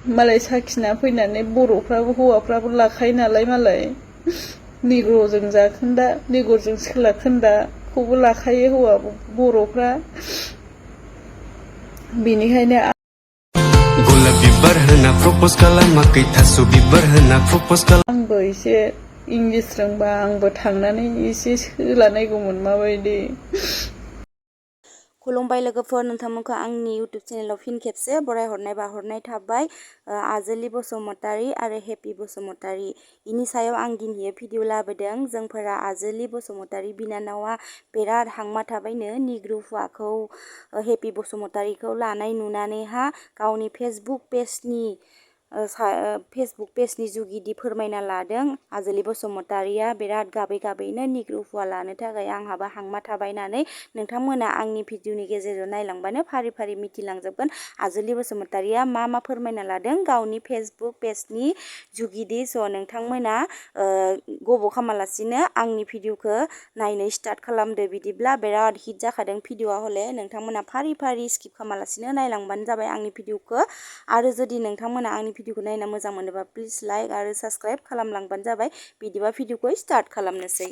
मालाय साखिना फैनानै बर'फ्राबो हौवाफ्राबो लाखायो नालाय मालाय निग्र'जों जाखोन्दा निग्र'जों सोलाखोन्दाखौबो लाखायो हौवा बर'फ्रा बेनिखायनो गलाब बिबार होना प्रप'ज खालामाखै थास' बिबार होना प्रप'ज आंबो एसे इंलिस रोंबा आंबो थांनानै एसे सोलानायगौमोन माबायदि। खुलुमबाय लोगोफोर, नोंथांमोनखौ आंनि इउटुब चेनेलाव फिन खेबसे बरायहरनाय बाहरनाय थाबाय। आजोलि बसुमतारी आरो हेपि बसुमतारी इनि सायाव आं दिनै भिडिअ लाबोदों। जोंफोरा आजोलि बसुमतारी बिनानावा बिराद हांमा थाबायनो निग्रु हुआखौ हेपि बसुमतारीखौ लानाय नुनानैहा गावनि फेसबुक पेजनि जुगिदि फोरमायना लादों। आजोलि बसुमतारीया बिराद गाबै गाबैनो निग्रु हुआ लानो थाखाय आंहाबो हांमा थाबायनानै नोंथांमोना आंनि भिडिअनि गेजेरजों नायलांबानो फारि फारि मिथिलांजोबगोन आजोलि बसुमतारीया मा फोरमायना लादों गावनि फेसबुक पेजनि जुगिदि। स' नोंथांमोना गब' खामालासिनो आंनि भिडिअखौ नायनो स्टार्ट खालामदो। बिदिब्ला बिराद हिट जाखादों भिडिअआ हले, नोंथांमोना फारि फारि स्किप खालामालासिनो नायलांबानो जाबाय आंनि भिडिअखौ। आरो जुदि नोंथांमोना आंनि भिडिअखौ नायना मोजां मोनोबा प्लिज लाइक आरो साबस्क्राइब खालामलांबानो जाबाय। बिदिबा भिडिअखौ स्टार्ट खालामनोसै।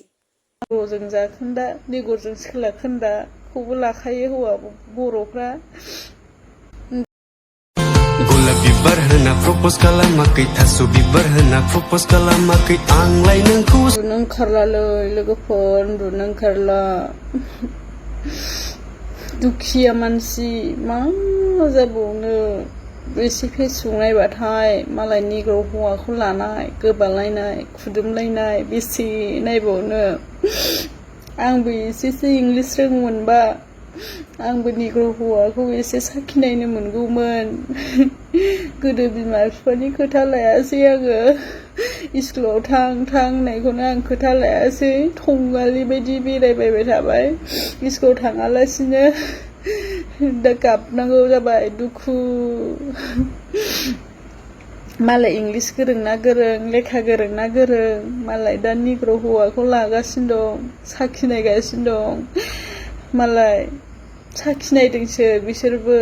निग्र'जों जाखोन्दा निग्र'जों सोलाखोन्दाखौबो लाखायो हौवा बर'फ्रा गलाब बिबार होना प्रप'ज खालामाखै थास' बिबार होना प्रप'ज खालामाखै आंलाय नोंखौ उन्दुनो ओंखारलालै लोगोफोर, उन्दुनो ओंखारला। दुखिया मानसि मा जाबावनो। एसे फेसबुक नायबाथाय मालाय निग्र' हौवाखौ लानाय गोबालायनाय खुदुमलायनाय बेसे नायबावनो। आंबो एसेसो इंलिस रोंगौमोनबा आंबो निग्र' हौवाखौ एसे साखिनायनो मोनगौमोन। गोदो बिमा बिफानि खोथा लायासै आङो, स्कुलाव थां होननायखौनो आं खोथा लायासै, थंगालि बायदि बेरायबायबाय थाबाय स्कुलाव थाङालासिनो। दा गाबनांगौ जाबाय दुखु। मालाय इंलिस गोरों ना गोरों, लेखा गोरों ना गोरों, मालाय दा निग्र' हौवाखौ लागासिनो दं, साखिनायगासिनो दं। मालाय साखिनायदोंसो बिसोरबो,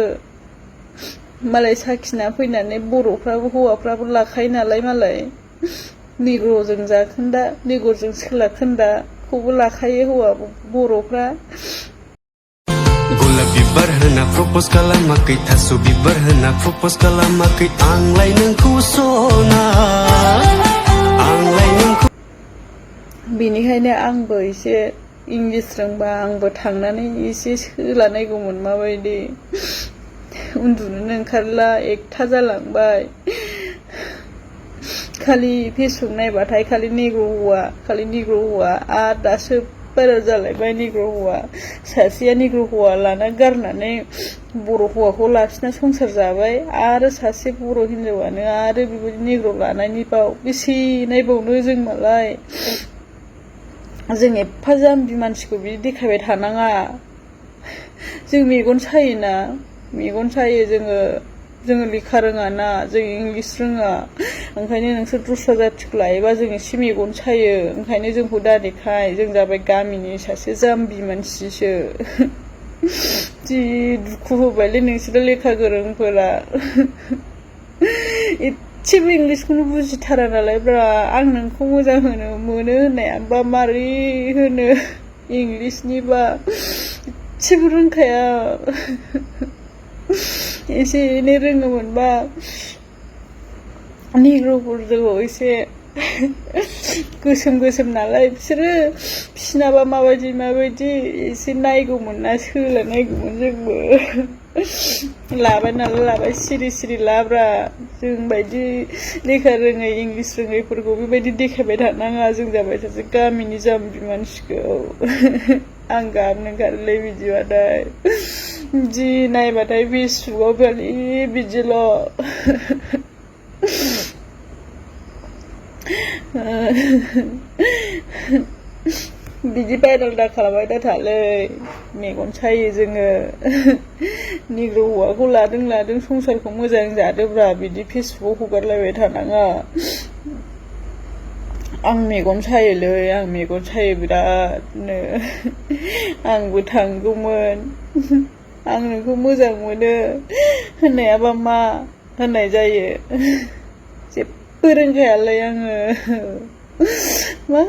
मालाय साखिना फैनानै बर'फ्राबो हौवाफ्राबो लाखायो नालाय मालाय निग्र'जों जाखोन्दा निग्र'जों सोलाखोन्दाखौबो लाखायो हौवा बर'फ्रा। गलाब बिबार होना प्रप'ज खालामाखै थास' बिबार होना प्रप'ज खालामाखै आंलाय नोंखौ सना आंलाय नोंखौ। बेनिखायनो आंबो एसे इंलिस रोंबा आंबो थांनानै एसे सोलानायगौमोन माबायदि। उन्दुनोनो ओंखारला, एकथा जालांबाय। खालि फेसबुक नायबाथाय खालि निग्र' हौवा आरो दासो बारा जालायबाय निग्र' हौवा। सासेया निग्र' हौवा लाना गारनानै बर' हौवाखौ लाखिना संसार जाबाय, आरो सासे बर' हिनजावानो आरो बेबायदि निग्र' लानायनि बाव बेसे नायबावनो जों मालाय। जों एफा जाम्बि मानसिखौ बिदि देखायबाय थानाङा। जों मेगन सायोना, मेगन सायो जोङो लेखा रोङाना, जों इंलिस रोङा। ओंखायनो नोंसोर दस्रा जाथिखौ लायोबा जों एसे मेगन सायो। ओंखायनो जोंखौ दादेखाय, जों जाबाय गामिनि सासे जाम्बि मानसिसो। जि दुखु होबायलै नोंसोरो लेखा गोरोंफोरा। एसेबो इंलिसखौनो बुजिथारा नालाय ब्रा। आं नोंखौ मोजां मोनो होननायाबा मारै होनो इंलिसनिबा एसेबो रोंखाया। एसे एनै रोङोमोनबा निग्र'फोरखौ एसे गोसोम नालाय बिसोरो, बिसिनाबा माबायदि एसे नायगौमोन ना, सोलानायगौमोन जोंबो। लाबाय नालाय लाबाय, सिरि लाब्रा। जोंबायदि लेखा रोङै इंलिस रोङैफोरखौ बेबायदि देखायबाय थानाङा। जों जाबाय सासे गामिनि जाम्बि मानसिखौ। आं गाबनो ओंखारोलै बिदिबाथाय, जि नायबाथाय फेसबुकआव खालि बिदिल'। बिदि भाइरेल दा खालामबाय दा थालै, मेगन सायो जोङो। निग्र' हौवाखौ लादों संसारखौ मोजां जादोब्रा, बिदि फेसबुकआव हगारलायबाय थानाङा। आं मेगन सायो बिरादनो। आंबो थांगौमोन, आं नोंखौ मोजां मोनो होननायाबा मा, होननाय जायो जेबो रोंखायालै आङो मा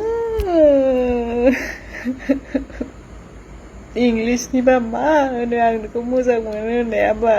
इंलिसनिबा मा होनो आं नोंखौ मोजां मोनो होननायाबा